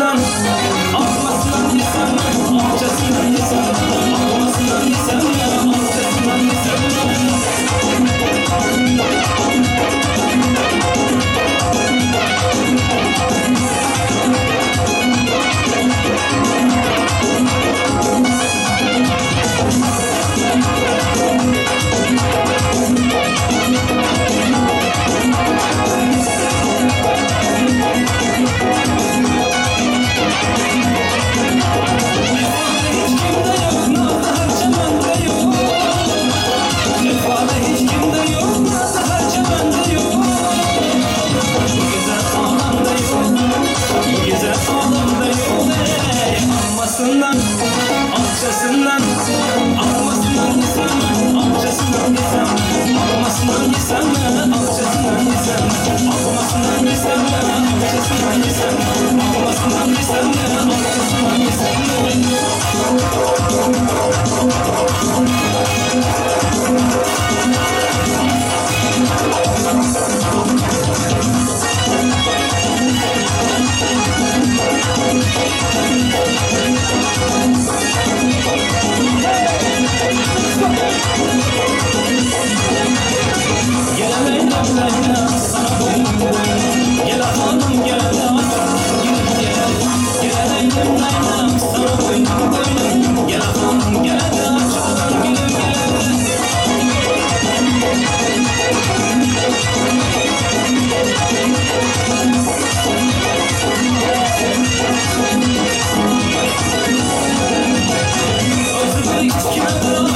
Almasyndan, almasyndan ýesem, alçasyndan ýesem, almasyndan ýesem, alçasyndan ýesem. Wepaly hiç kimde ýok, nazly harça mende ýok. Wepaly hiç kimde ýok, nazly harça mende ýok. Bu güzel alamda ýok, bu güzel alamda ýok, eý. Almasyndan, alçasyndan, almasyndan ýesem, alçasyndan ýesem, almasyndan ýesem, alçasyndan ýesem, almasyndan ýesem, alçasyndan ýesem, almasyndan ýesem, alçasyndan ýesem. Gel Leýlam, Leýlam, sana boýnum boýnum, Gel hanym, gel gülüm gel. Gel Leýlam, Leýlam, sana boýnum boýnum, Gel hanym, gel gülüm gel. Özümi hiç kime bırak,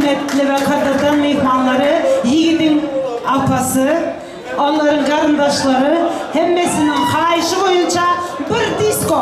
Hürmetli we gadyrdan myhmanlary, ýigidiň apasy, onlaryň garyndaşlary hemmesiniň haýyşy boýunça bir disko.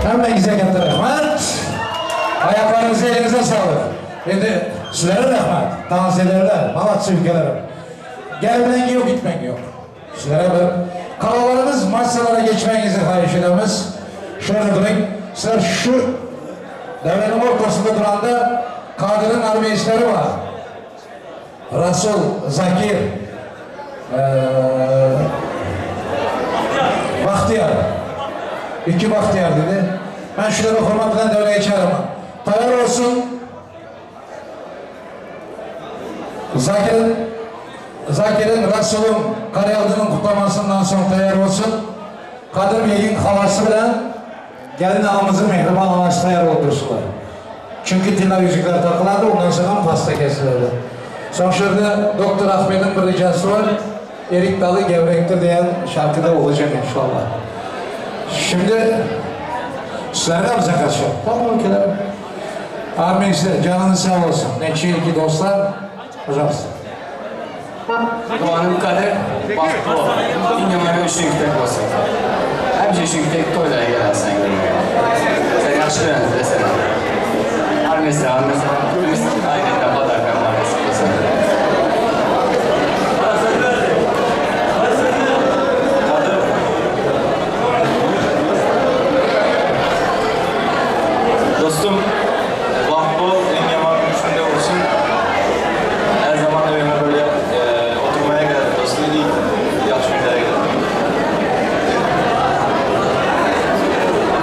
Hemmäňize katta rahmat. Aýaklaryňyza eliňize saglyk. Endi sizlere rahmat. Tans ederler. Malatçy ülkelerim. Gelmeň ýok gitmeň ýok. Sizlere bir kalalarymyz massalara geçmegiňizi haýyş edemiz. Şöyle duruň. Sizler şu döwreniň ortasynda duranda Kadyryň armeýsleri bar. Rasul, Zakir, Bahtyýar. Iki Bahtyýar diýdi. Men şulary hormat bilen döwrä çagyrman. Taýýar bolsun. Zakir Zakiriň, Rasulyň, Garýagdynyň gutlamasyndan soň taýýar bolsun. Kadyr begiň halasy bilen gelin agamyzyň mähriban anasy taýýar bolup dursunlar. Çünki tylla ýüzükler takylady, ondan soň hem pasta kesiledi. Soň şu ýerde doktor Ahmediň bir rejasy bar, Erik daly gewrekdir diýen şarky-da bolajak inşallah. Şimdi sizlere de bize kaçıyor. Tamam ülkeler. Armeyse canınız sağ olsun. Neçe ki dostlar. Пожалуйста. Doganyň Kadyr, bagtly bol. Iň ýaman öýşüň tek bolsun. Hemişe şüňtek toýlara gelersiň görmäge. Yaxşı görəniz məsələn. Har mesela, mesela ayrıca podarka var nasip Dostum, baht bol, en yaman güçünde olsun. Her zaman evime böyle oturmaya geldim dostum. İyi, yaxşı günlere geldim.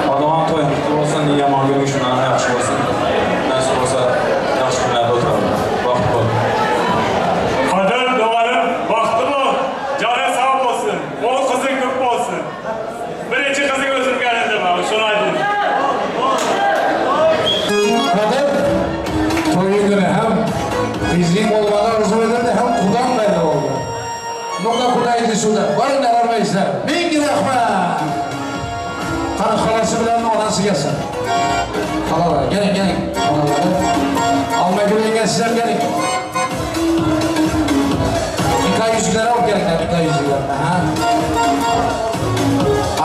Adamın toyun kutlu olsun, iyi yaman günü şundan yaxşı olsun. Nasip olsa yaxşı günlerde oturalım. Baxt bol. Kadir doğanın bahtı bol, canı sağ olsun, bol kızın kutlu olsun. Birinci kızın özüm gelindi bana, şunu aydın. Kadir toyu günü hem bizlik olmanı arzu ederdi hem kudan belli oldu. Nokta kudaydı suda. Varın ararmayızlar. Bin rahmet. Kana halası bilen anası gelsin. Halalar gelin gelin. Halalar. Alma gülün sizler gelin. Nikah yüzükleri alıp gelin. Nikah yüzükleri. Aha.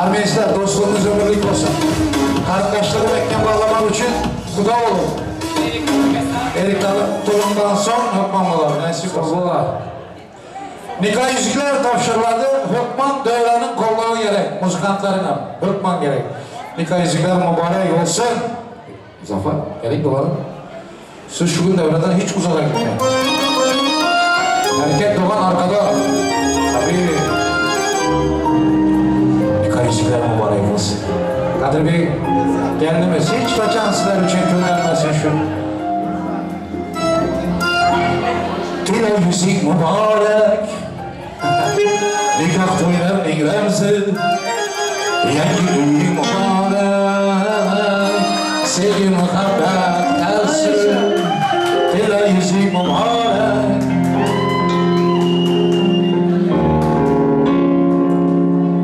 Armeyizler dostluğunuz ömürlük olsun. Kardeşleri mekkem bağlamak için kuda olun. Erik tohumdan son hukman olar, nasip olsun. Nikah yüzükler tapşırıladı, hukman dövrenin kolları gerek, muzikantlarına hukman gerek. Nikah yüzükler mübarek olsun. Zafer, gerek dolanın. Siz şu gün devreden hiç uzağa gitmeyin. Erkek doğan arkada. Tabii. Nikah yüzükler mübarek olsun. Kadir Bey, gelinimiz hiç kaçan sizler için göndermesin şu. Tila yüzük mübarek. Nikah toylarning ramzi. Yangi uy mübarek. Sevgi muhabbat kalsın. Tila yüzük mübarek.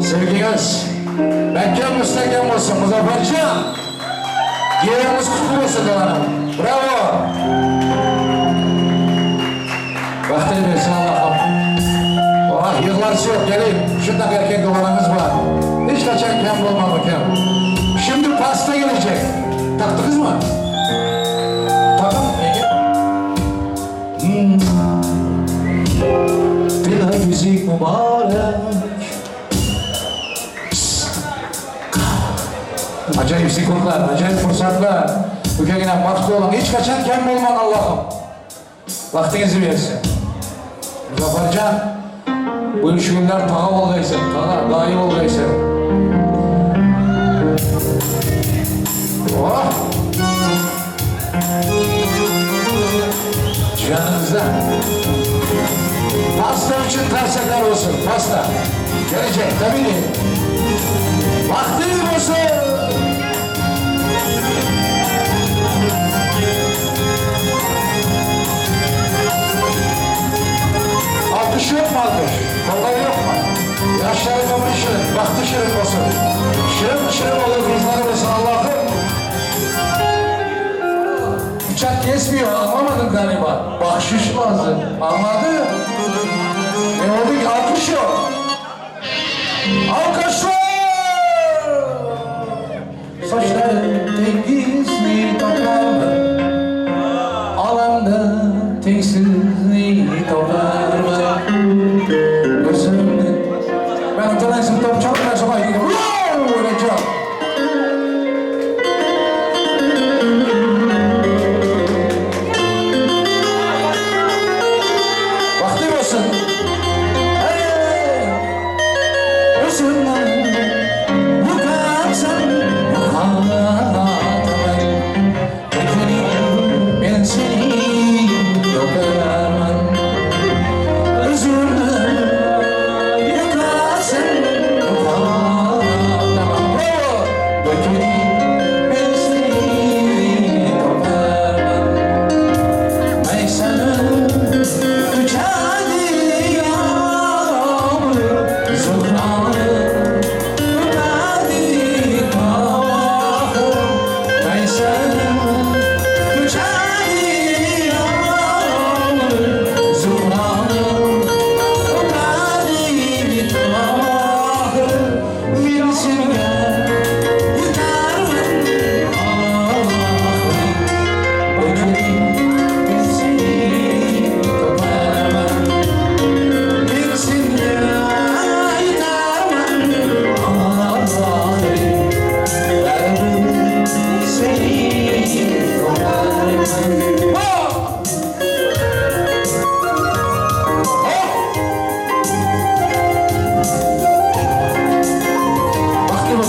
Sevginiz Mekkem müstehkem olsun Muzaffercan. Yerimiz kutlu olsun dolanım. Bravo. Vaktini versin Allah'ım. Oh, yıllarsı yok gelin. Şundan erkek olanımız var. Hiç kaçan kem olma bakayım. Şimdi pasta gelecek. Taktınız mı? Takın yenge. Tila yüzük mübarek. Acayip sekundlar, acayip fırsatlar. Ülkegine baktı olun. Hiç kaçan kem olman Allah'ım. Vaktinizi versin. Muzaffercan, bu üç günler tağa olgaysın, tağa, dahi olgaysın. Oh! Canınızda. Pasta için tersaklar olsun, pasta. Gelecek tabii ki. Vakti olsun. Alkış yok mu alkış? Kolay yok mu? Yaşların ömrü şirin, bahtı şirin olsun. Şirin şirin olur kızlar olsun Allah'ım. Bıçak kesmiyor, anlamadın galiba. Bahşiş lazım, anladın? Ne oldu ki? Alkış yok. Alkışlar! Saçları tengizli topar mı? Alemde tengsizliği topar mı? Gözümde... Ben tanesi top çok ben sonra gidiyorum. Wow! Recep! Vakti olsun. Hey! Gözümden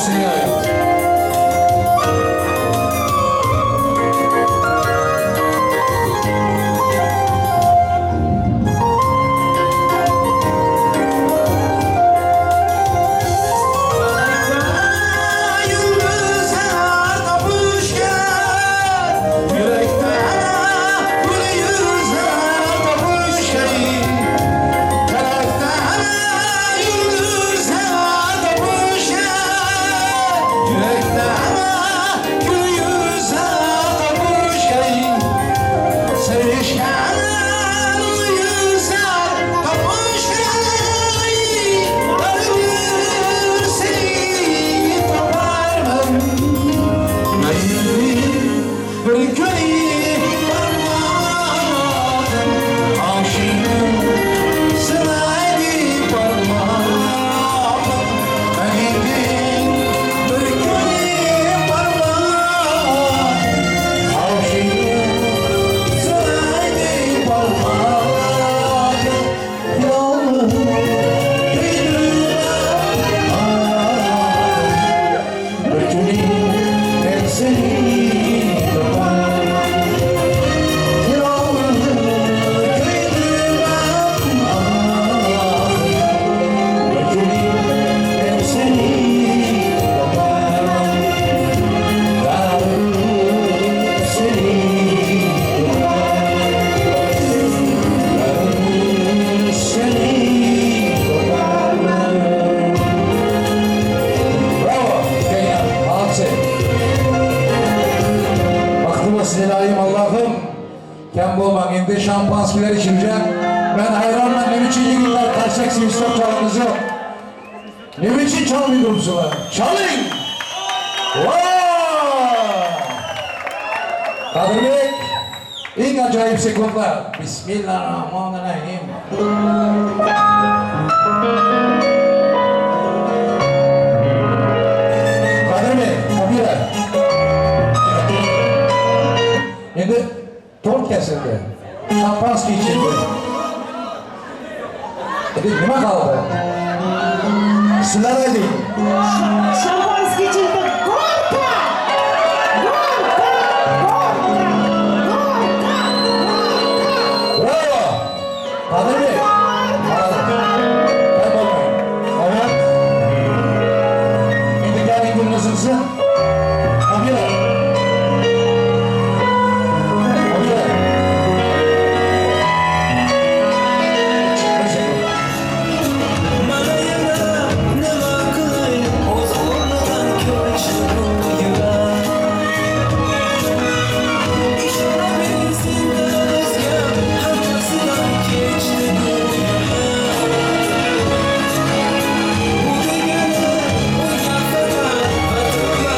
bolsun ilaýym. Bravo. Genial. Alçı. Baktım size Allah'ım. Kem bolmaň. Endi şampanskiler içilecek. Ben hayranla ne biçim yigitler karşıyak sivistok çalınız yok. Ne biçim çalmıyorsunuz? Çalın! Vay! Kadir Bey, en acayip sekundlar. Bismillahirrahmanirrahim. Kadir Bey, kapıyı Endi tort kesildi. Şampanski içildi. Endi nima qoldi? Sizlar ayting. Şampanski içildi. Gorka! Gorka! Gorka! Gorka! Gorka! Bravo! Kadir Bey. Aradım. Ben olmayayım. Evet. Endi keling gulnizingizni. Kapıyı. Kapıyı. Bir sekund. Mana yana nima qilay o'z o'rnidan ko'chdi bu yurak Ishora sendan o'zga hammasidan kechdi bu yurak Bu degani unga faqat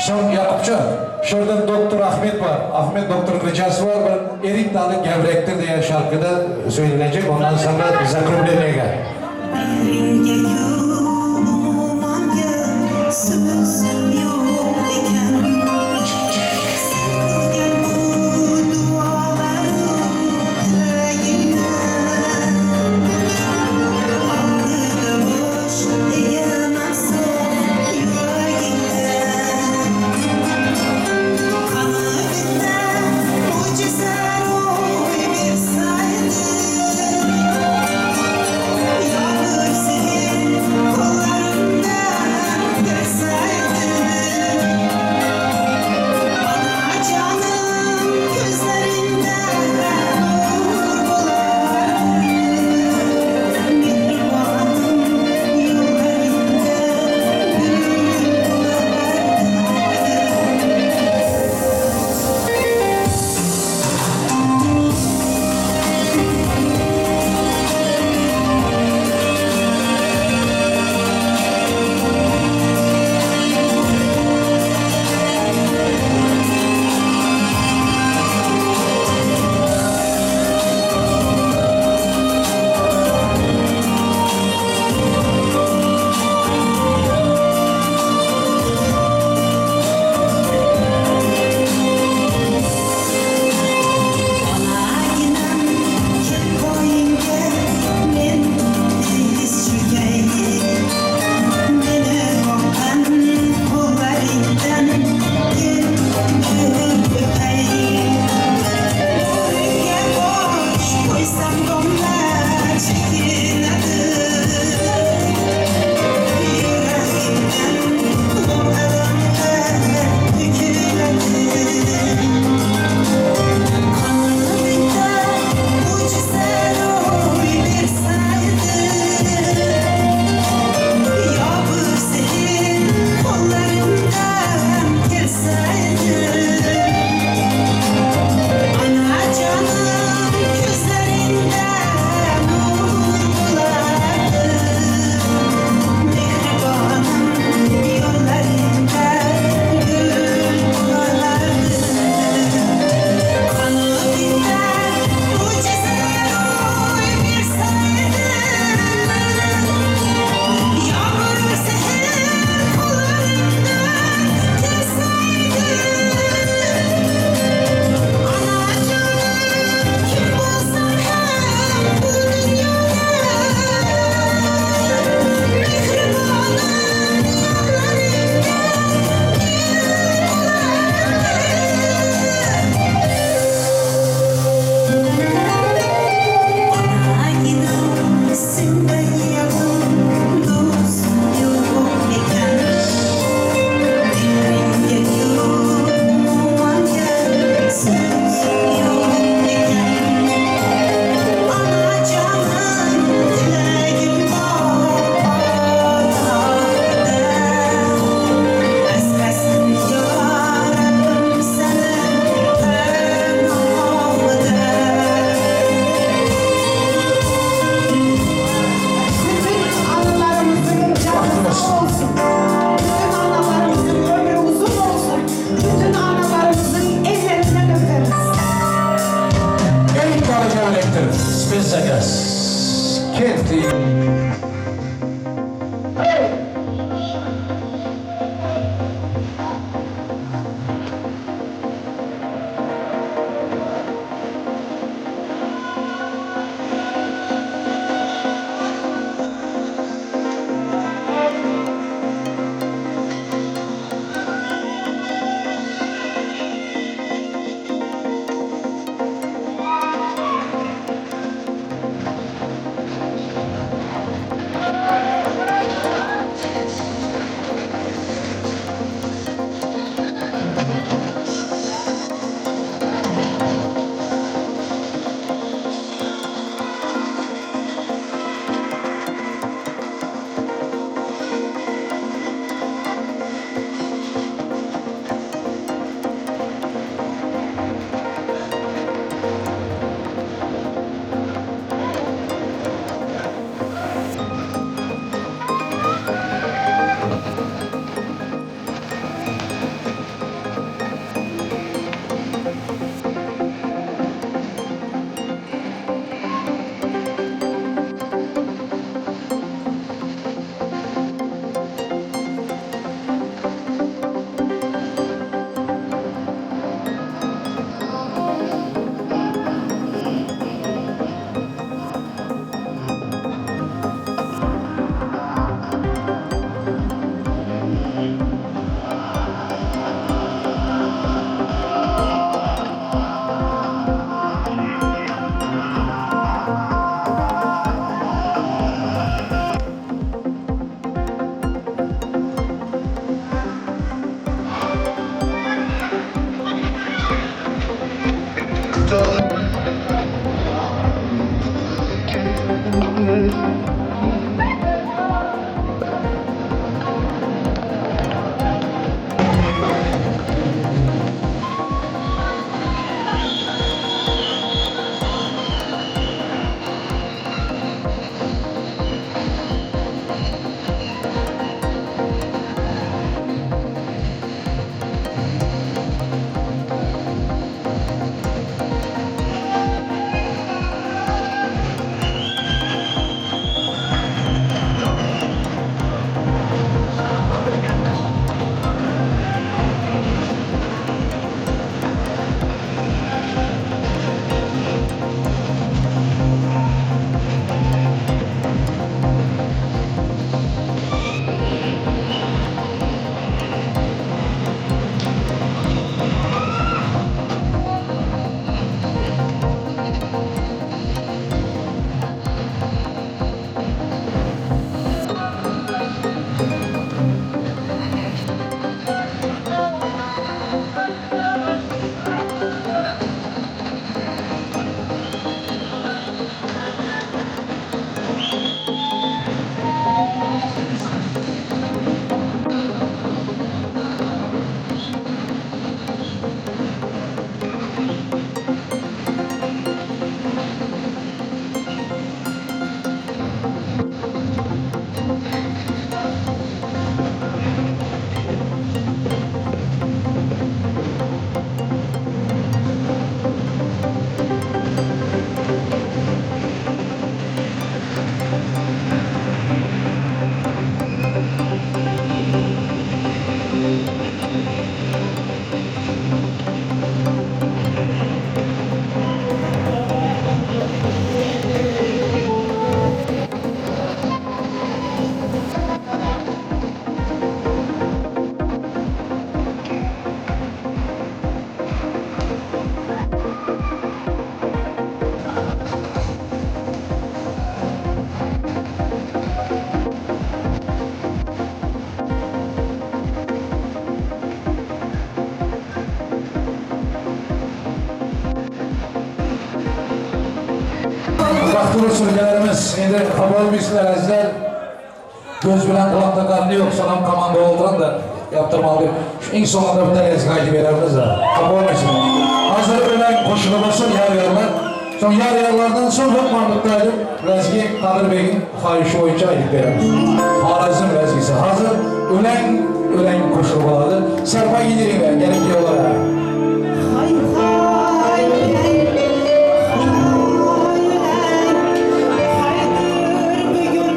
Soň Ýakupjan, şurdan doktor Ahmet bar. Ahmet doktoryň ricasy bar, bir Erik daly gewrekdir diýen şarkyda söylenecek, ondan soňra zakruplenýege. Mehriňge ýok, umumanga sözüm ýok ekan. Sen kylgan bu dualaryň tagynda. Aklyda boş egememsoň ýüregiňde. Kalbynda mujiza roý bersaýdy. Ýagyr seher gollarymdan bersaýdy. Anajanym gözlerinde nur bolardy. Mihribanym ýollarynda gül bolardy. Bolaginam kel poýingga men tiz çökeý. Meni boqqan qo'llaringdan gel bir öpey. Bo'riga bosh qo'ysam domla chekinadi. Yuragimdan lom'a-lom'a to'kiladi. Kalbimde mucize roy bersaydi. Yağmur senin kollarımdan gelseydi. Anacanım gözlerinde nur bulardı. Mihribanım yollarında gül bulardı. Kalbimde mucize roy bersaydi. Yağmur seher kollarımdan gelseydi. Anacanım kim bolsam hem bu dünyada. Mihribanım yollarında gül bulardı. Bolaginam senday yaqin do'st yo'q ekan. Mehringga yo'q, umumanga so'z yo'q ekan. Anajanim tilagim bor Allohdan. Asrasin yo Rabbim seni panohida. Bütün analarımızın canı sağ olsun. Bütün analarımızın ömrü uzun olsun. Bütün analarımızın ellerinden öperiz. Erik daly gewrekdir. Spesakaz. Kenti. Baxtly sürkelerimiz, indi xapa bolmaýsynlar äzizler. Göz bilen gulakda garny ýok, şonam komanda bolduran da ýapdyrmaly diýip. Şu iň soňunda bir tänesini aýdyp berermiz-de. Xapa bolmaýsynlar. Hazır ölen goşugy bolsun ýar-ýarlar. Soň ýar-ýarlardan soň hökmanlykda aýdyp, Lezgi Kadyr begiň haýyşy boýunça aýdyp berermiz. Horezm lezgisi. Hazır ölen ölen goşugy bolady. Serpaý giýdiriň-le, geliň giýewlere. Haý haý ölen, haý ölen, haýdyr bu gün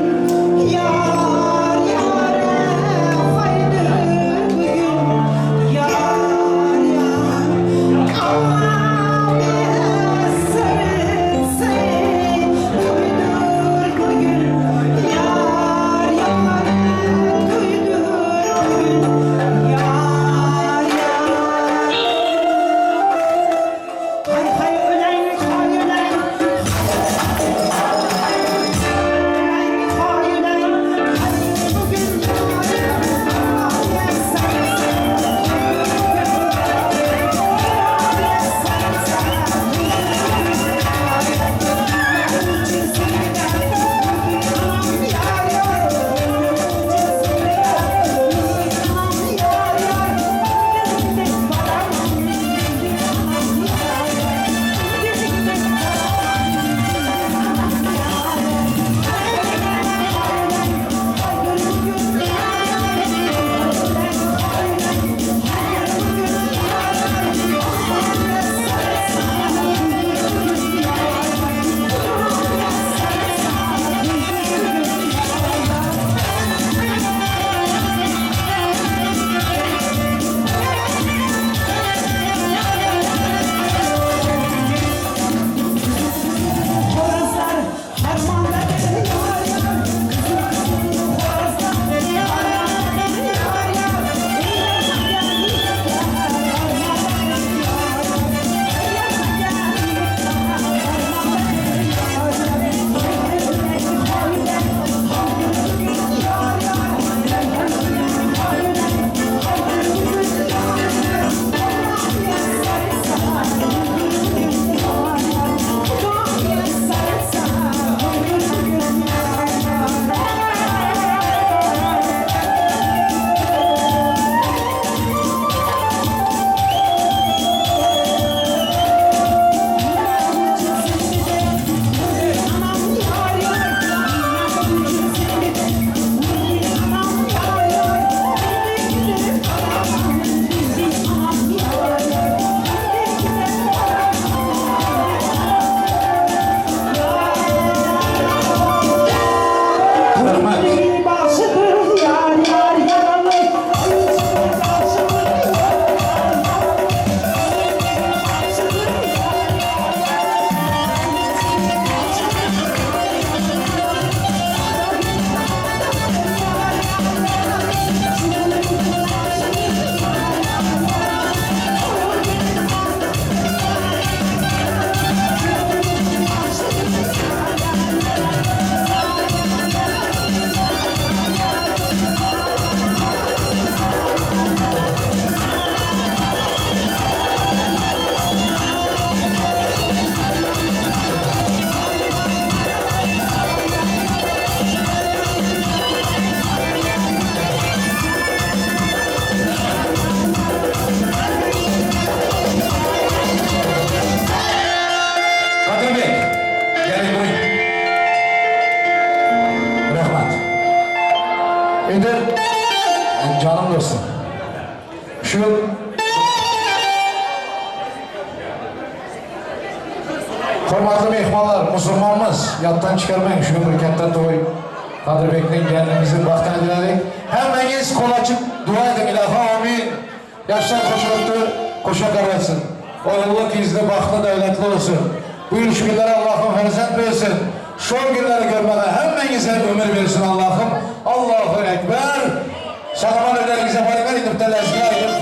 ýar ýara, haýdyr bu gün ýar ýar. Aman sary toýdur bu gün ýar ýara, toýdur bu gün ýar ýar. Haý haý ölen, haý ölen, haý ölen, haý bu gün ýar Horazlar harmanda ýar ýar, Horazlar harmanda ýar ýar, Rahmat. Başıdır yar yar yaralı, Kadyr beg, geliň duruň. Rahmat. Indi janym dostum. Şu Hormatly myhmanlar, musulmanmyz, ýatdan çykarmaň şu gün bir kätde toý Kadyr begden gelnimizin bagtyny dilälik. Hemmäňiz gol açyp dua ediň ilahi amin. Ýaşlar goşulypdyr, goşa garasyn. Ogully gyzly bagtly döwletli bolsun. Bu ýyl şu günlere Allahym perzent bersin. Şol günleri görmäge hemmäňize ömür bersin Allahym. Allahu Ekber. Sag-aman öýleriňize baryň indi bitte lezgi aýdyp.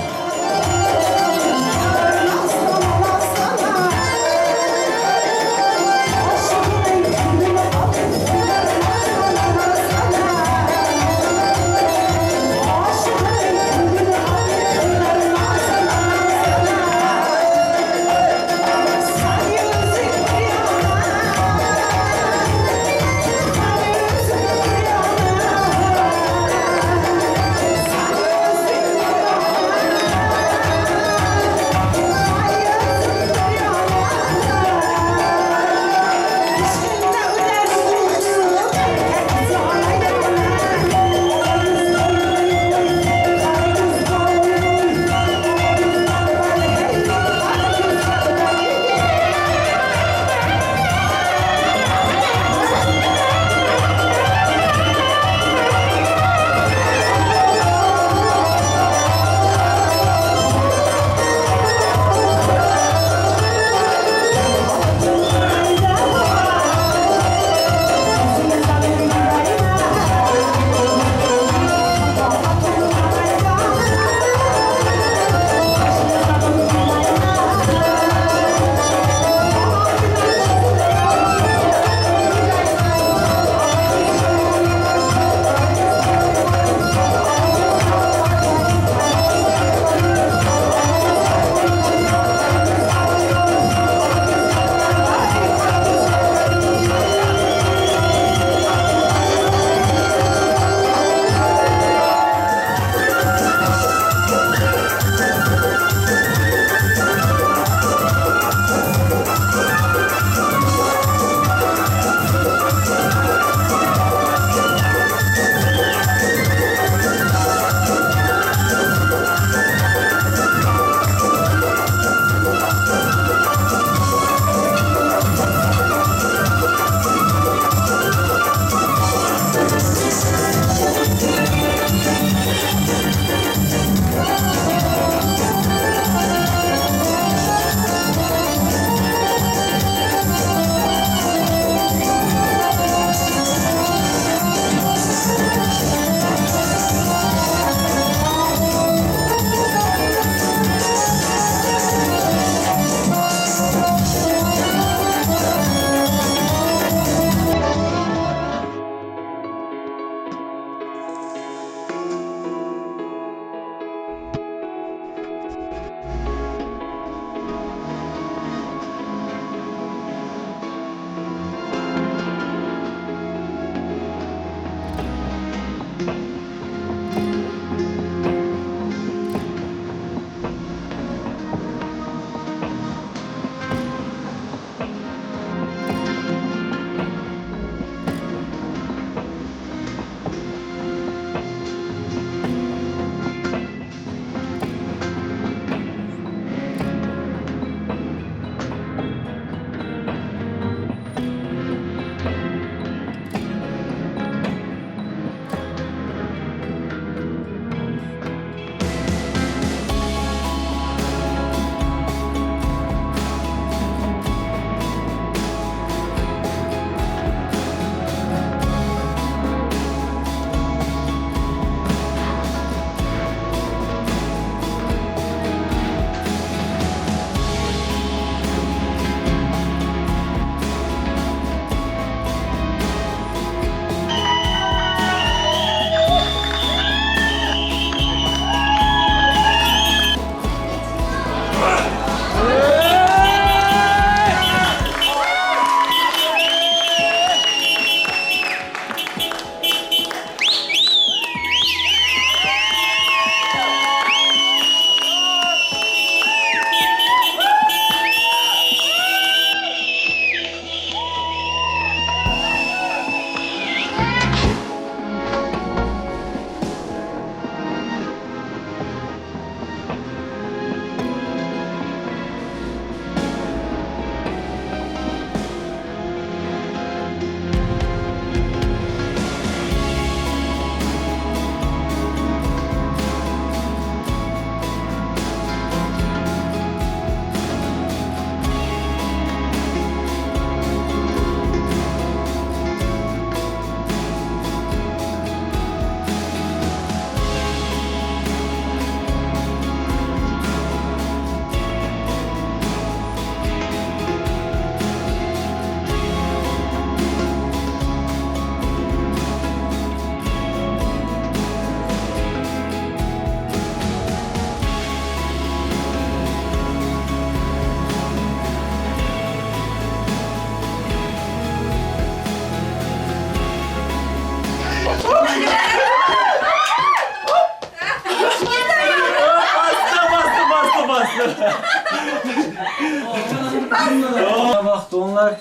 Bak onlar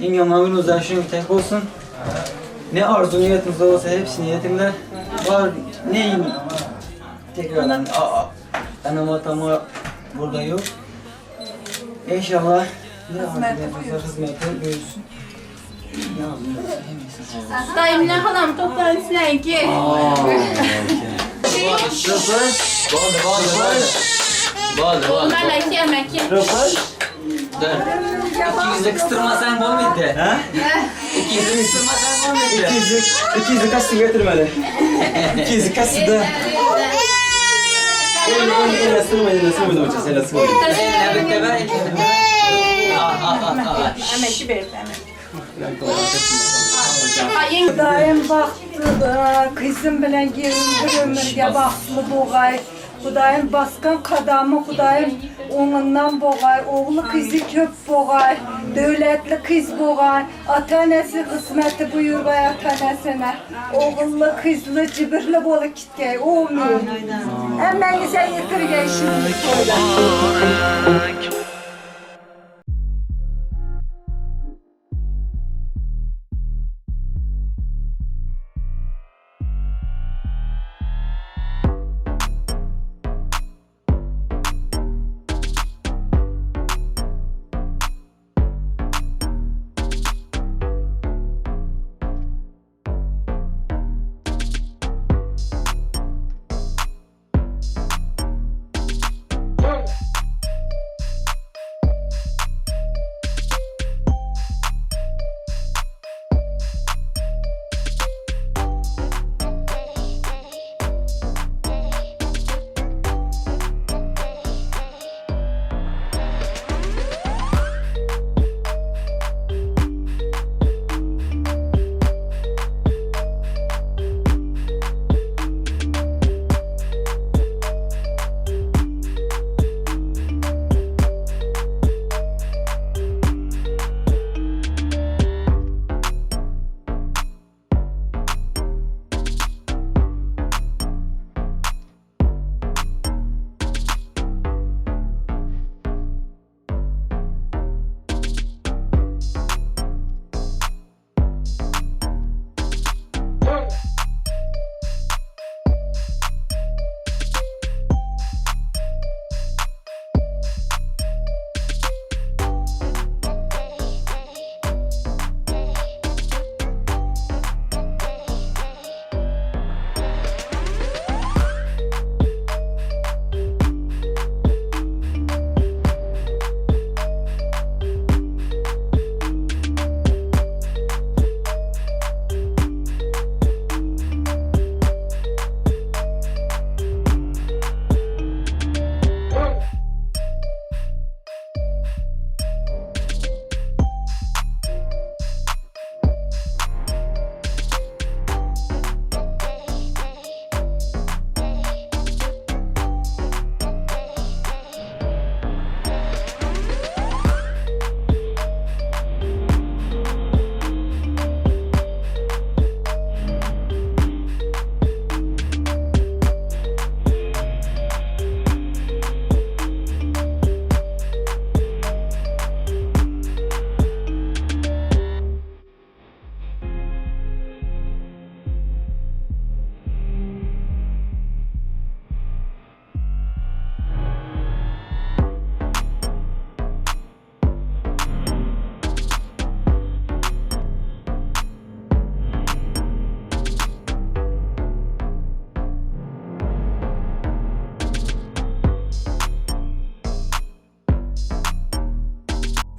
en yaman gün uzlaşın tek olsun. Ne arzu niyetiniz olsa hepsini yetinler. Var neyim tekrardan anam atama burada yok. İnşallah ne arzu niyetiniz var hizmeti büyüsün. Ne arzu niyetiniz hepsi olsun. Dayımla halam toplan sizlerki. Boldy, boldy, boldy. Boldy, boldy. Meleki emeki. İki yüzü kıstırmasan bolmaýdy. Ha? İki yüzü kıstırmasan bolmaýdy. İki yüzü kaçtı getirmeli. İki yüzü kaçtı da. Ele sığmadı, ele sığmadı uçası, ele sığmadı. Eline bitti ver, eline bitti. Ah, ah, ah, ah. Emeki verdi emeki. Hudaýym bagtly, gyzym bilen gelin bir ömürge bagtly bogaý. Hudaýym basgan kadamy Hudaýym oňundan bogaý. Ogly gyzy köp bogaý. Döwletli gyz bogaý. Ata-enesi kysmeti buýurgaý ata-enesine. Ogully, gyzly, jibirli bolup gitgeý. Amin. Hemmäňize ýetirgeý şimdi toýda.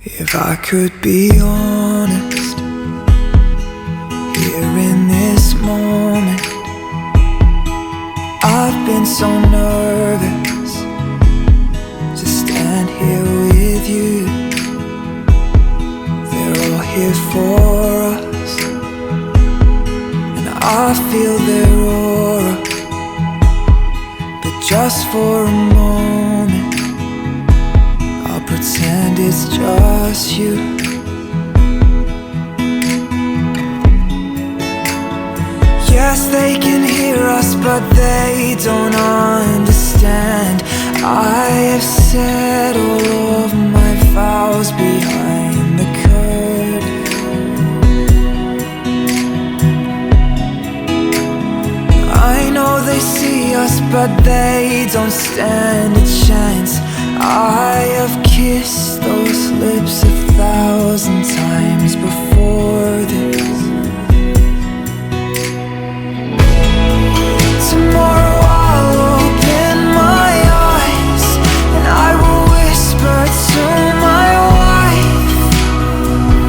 If I could be honest, here in this moment, I've been so nervous to stand here with you. They're all here for us, and I feel their aura. But just for a moment, I'll pretend it's just you. Yes, they can hear us, but they don't understand. I have said all of my vows behind the curtain. I know they see us, but they don't stand a chance. I have kissed those lips a 1,000 times before this. Tomorrow I'll open my eyes and I will whisper to my wife,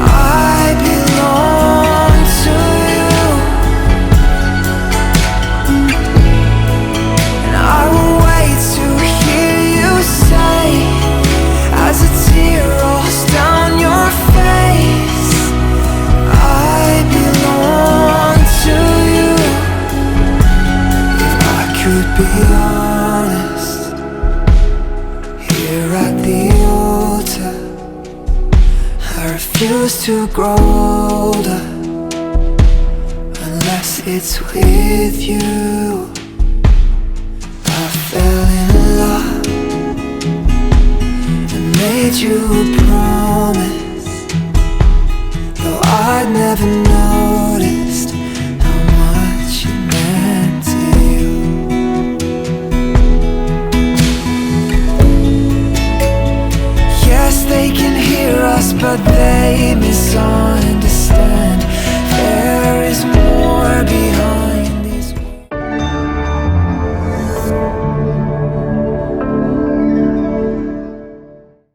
I belong to you. And I will wait to hear you say, as a tear rolls down your face, I belong to you. If I could be honest, here at the altar, I refuse to grow older unless it's with you. I fell in love and made you a promise, though I'd never noticed how much it meant to you. Yes, they can hear us, but they misunderstand.